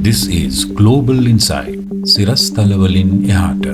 This is Global Insight. සිරස්තලවලින් එහාට.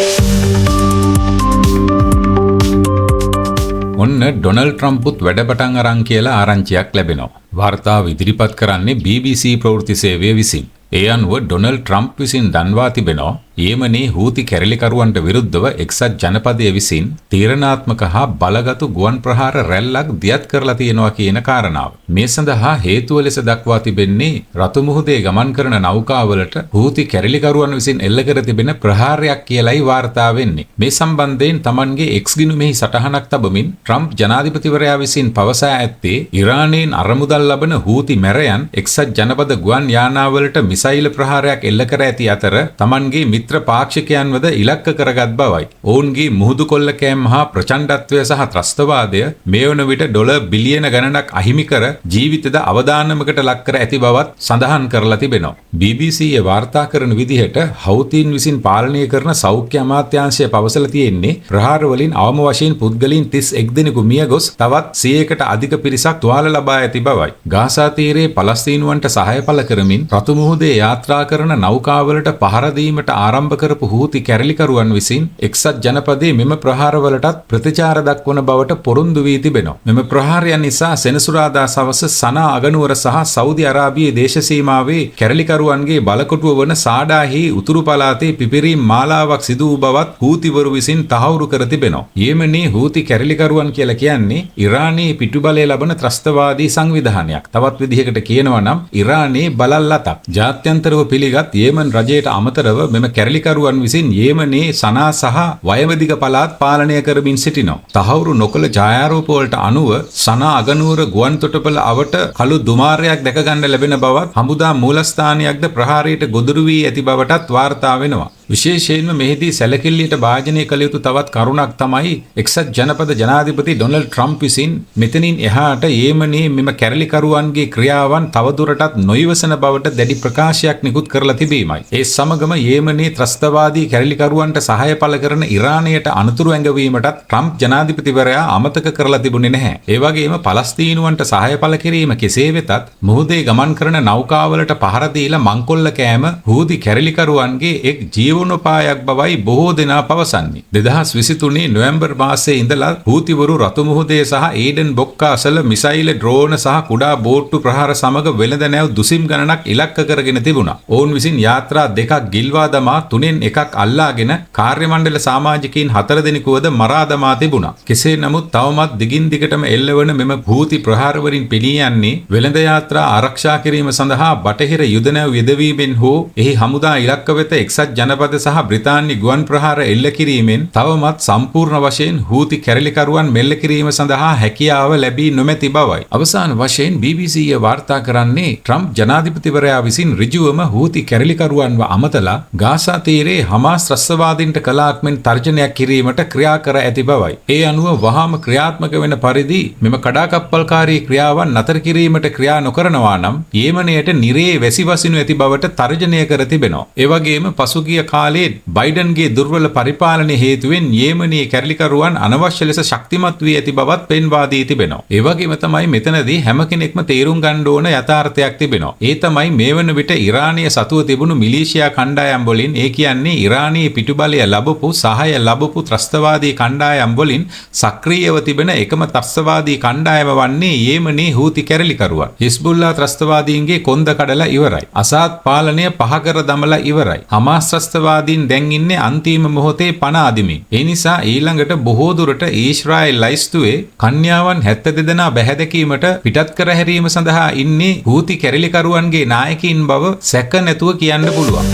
ඔන්න Donald ට්‍රම්පුත් වැඩ පටන් අරන් කියලා ආරංචියක් ලැබෙනවා. වාර්තාව ඉදිරිපත් කරන්නේ BBC ප්‍රවෘත්ති සේවය විසින්. ඒ අනුව ඩොනල්ඩ් ට්‍රම්ප් විසින් දන්වා තිබෙනවා යෙමනයේ හූති කැරලිකරුවන්ට විරුද්ධව එක්සත් ජනපදය විසින් තීරණාත්මක හා බලගතු ගුවන් ප්‍රහාර රැල්ලක් දියත් කරලා තියෙනවා කියන කාරණාව. මේ සඳහා හේතුව ලෙස දක්වා තිබෙන්නේ රතු මුහුදේ ගමන් කරන නෞකාවලට හූති කැරලිකරුවන් විසින් එල්ල කර තිබෙන ප්‍රහාරයක් කියලයි වාර්තා වෙන්නේ. මේ සම්බන්ධයෙන් තමන්ගේ එක්ස් ගිණුමෙහි සටහනක් තබමින් ට්‍රම්ප් ජනාධිපතිවරයා විසින් පවසා ඇත්තේ ඉරානයෙන් අරමුදල් ලබන හූති මැරයන් එක්සත් ජනපද ගුවන් යානාවලට මිසයිල් ප්‍රහාරයක් එල්ල කර ඇති අතර තමන්ගේ මිත්‍ර පාක්ෂිකයන්වද ඉලක්ක කරගත් බවයි. ඔවුන්ගේ මුහුදු කොල්ලකෑම් හා ප්‍රචණ්ඩත්වය සහ ත්‍රස්තවාදය මේ වන විට ඩොලර් බිලියන ගණනක් අහිමි කර ජීවිතද අවදානමකට ලක් කර ඇති බවත් සඳහන් කරලා තිබෙනවා. BBC වාර්තා කරන විදිහට හවුතීන් විසින් පාලනය කරන සෞඛ්‍ය අමාත්‍යාංශය පවසලා තියෙන්නේ ප්‍රහාර වලින් අවම වශයෙන් පුද්ගලයන් 31 දෙනෙකු මිය ගොස් තවත් 100කට අධික පිරිසක් තුවාල ලබා ඇති බවයි. ගාසා තීරයේ පලස්තීනුවන්ට සහාය පළ කරමින් රතු මුහුදේ යාත්‍රා කරන නෞකාවලට පහර දීමට ආරම්භ කරපු හූති කැරලිකරුවන් විසින් එක්සත් ජනපදයේ මෙම ප්‍රහාරවලටත් ප්‍රතිචාර දක්වන බවට පොරොන්දු වී තිබෙනවා. මෙම ප්‍රහාරයන් නිසා සෙනසුරාදා සවස සනා අගනුවර සහ සෞදි අරාබියේ දේශ සීමාවේ කැරලිකරුවන්ගේ බලකොටුව වන සාඩාහි උතුරු පළාතේ පිපිරීම් මාලාවක් සිදු වූ බවත් හූතිවරු විසින් තහවුරු කර තිබෙනවා. යෙමනයේ හූති කැරලිකරුවන් කියලා කියන්නේ ඉරානයේ පිටුබලය ලබන ත්‍රස්තවාදී සංවිධානයක්. තවත් විදිහකට කියනවා නම් ඉරානයේ බලල් අතක්. ජාත්‍යන්තරව පිළිගත් යෙමන් රජයට අමතරව මෙම කැරලිකරුවන් විසින් යෙමනයේ සනා සහ වයවදිග පළාත් පාලනය කරමින් සිටිනවා. තහවුරු නොකළ ඡායාරූප වලට අනුව සනා අගනුවර ගුවන් තොටුපළ අවට කළු දුමාරයක් දැක ගන්න ලැබෙන බවත් හමුදා මූලස්ථානයක්ද ප්‍රහාරයට ගොදුරු වී ඇති බවටත් වාර්තා වෙනවා. විශේෂයෙන්ම මෙහිදී සැලකිල්ලට භාජනය කළ යුතු තවත් කරුණක් තමයි එක්සත් ජනපද ජනාධිපති ඩොනල්ඩ් ට්‍රම්ප් විසින් මෙතනින් එහාට යෙමනයේ මෙම කැරලිකරුවන්ගේ ක්‍රියාවන් තවදුරටත් නොයිවසන බවට දැඩි ප්‍රකාශයක් නිකුත් කරලා තිබීමයි. ඒ සමගම යෙමනයේ ත්‍රස්තවාදී කැරලිකරුවන්ට සහාය පළ කරන ඉරානයට අනතුරු ඇඟවීමටත් ට්‍රම්ප් ජනාධිපතිවරයා අමතක කරලා තිබුණේ නැහැ. ඒ වගේම පලස්තීනුවන්ට සහාය පළ කිරීම කෙසේ වෙතත් මුහුදේ ගමන් කරන නෞකාවලට පහර දීලා මංකොල්ල කෑම හූති කැරලිකරුවන්ගේ එක් ජීවනෝපායක් බවයි බොහෝ දෙනා පවසන්නේ. 2023 නොවැම්බර් මාසයේ ඉඳලා හූතිවරු රතු මුහුදේ සහ ඒඩන් බොක්කා අසල මිසයිල්, ඩ්‍රෝන සහ කුඩා බෝට්ටු ප්‍රහාර සමග වෙළඳ නැව් දුසිම් ගණනක් ඉලක්ක කරගෙන තිබුණා. ඔවුන් විසින් යාත්‍රා දෙකක් ගිල්වා දමා තුනෙන් එකක් අල්ලාගෙන කාර්ය මණ්ඩල සමාජිකයින් 4 දෙනෙකුවද මරා දමා තිබුණා. කෙසේ නමුත් තවමත් දිගින් දිගටම එල්ලවන මෙම හූති ප්‍රහාර වලින් පෙනී යන්නේ වෙළඳ යාත්‍රා ආරක්ෂා කිරීම සඳහා බටහිර යුද නැව් යෙදවීමෙන් හෝ එහි හමුදා ඉලක්ක වෙත එක්සත් ජනපද සහ බ්‍රිතාන්‍ය ගුවන් ප්‍රහාර එල්ල කිරීමෙන් තවමත් සම්පූර්ණ වශයෙන් හූති කැරලිකරුවන් මෙල්ල කිරීම සඳහා හැකියාව ලැබී නොමැති බවයි. අවසාන වශයෙන් BBC වාර්තා කරන්නේ ට්‍රම්ප් ජනාධිපතිවරයා විසින් ඍජුවම හූති කැරලිකරුවන්ව අමතලා ගාසා තීරයේ හමාස් ත්‍රස්තවාදීන්ට කළාක් මෙන් තර්ජනයක් කිරීමට ක්‍රියා කර ඇති බවයි. ඒ අනුව වහාම ක්‍රියාත්මක වෙන පරිදි මෙම කඩාකප්පල්කාරී ක්‍රියාවන් නතර කිරීමට ක්‍රියා නොකරනවා නම් යෙමනයට නිරේ වැසිවසිනු ඇති බවට තර්ජනය කර තිබෙනවා. ඒ වගේම පසුගිය කාලයේ බයිඩන්ගේ දුර්වල පරිපාලනය හේතුවෙන් යෙමනයේ කැරලිකරුවන් අනවශ්‍ය ලෙස ශක්තිමත් වී ඇති බවත් පෙන්වා දී තිබෙනවා. ඒ වගේම තමයි මෙතනදී හැම කෙනෙක්ම තේරුම් ගන්න ඕන යථාර්ථයක් තිබෙනවා. ඒ තමයි මේ වන විට ඉරානය සතුව තිබුණු මිලීෂියා කණ්ඩායම් වලින්, ඒ කියන්නේ ඉරානයේ පිටුබලය ලැබපු සහාය ලැබපු ත්‍රස්තවාදී කණ්ඩායම් වලින් සක්‍රීයව තිබෙන එකම ත්‍රස්තවාදී කණ්ඩායම වන්නේ යෙමනයේ හූති කැරලිකරුවන්. හිස්බුල්ලා ත්‍රස්තවාදීන්ගේ කොන්ද කඩලා ඉවරයි. අසාද් පාලනය පහ කර දමලා ඉවරයි. හමාස් ත්‍රස්තවාදීන් දැන් ඉන්නේ අන්තිම මොහොතේ පණ අදිමින්. ඒ නිසා ඊළඟට බොහෝ දුරට ඊශ්‍රායල් ලැයිස්තුවේ කන්‍යාවන් 72 දෙනා බැහැ දැකීමට පිටත් කර හැරීම සඳහා ඉන්නේ හූති කැරලිකරුවන්ගේ නායකයින් බව සැක නැතුව කියන්න පුළුවන්.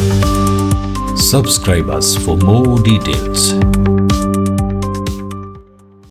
Subscribe us for more details.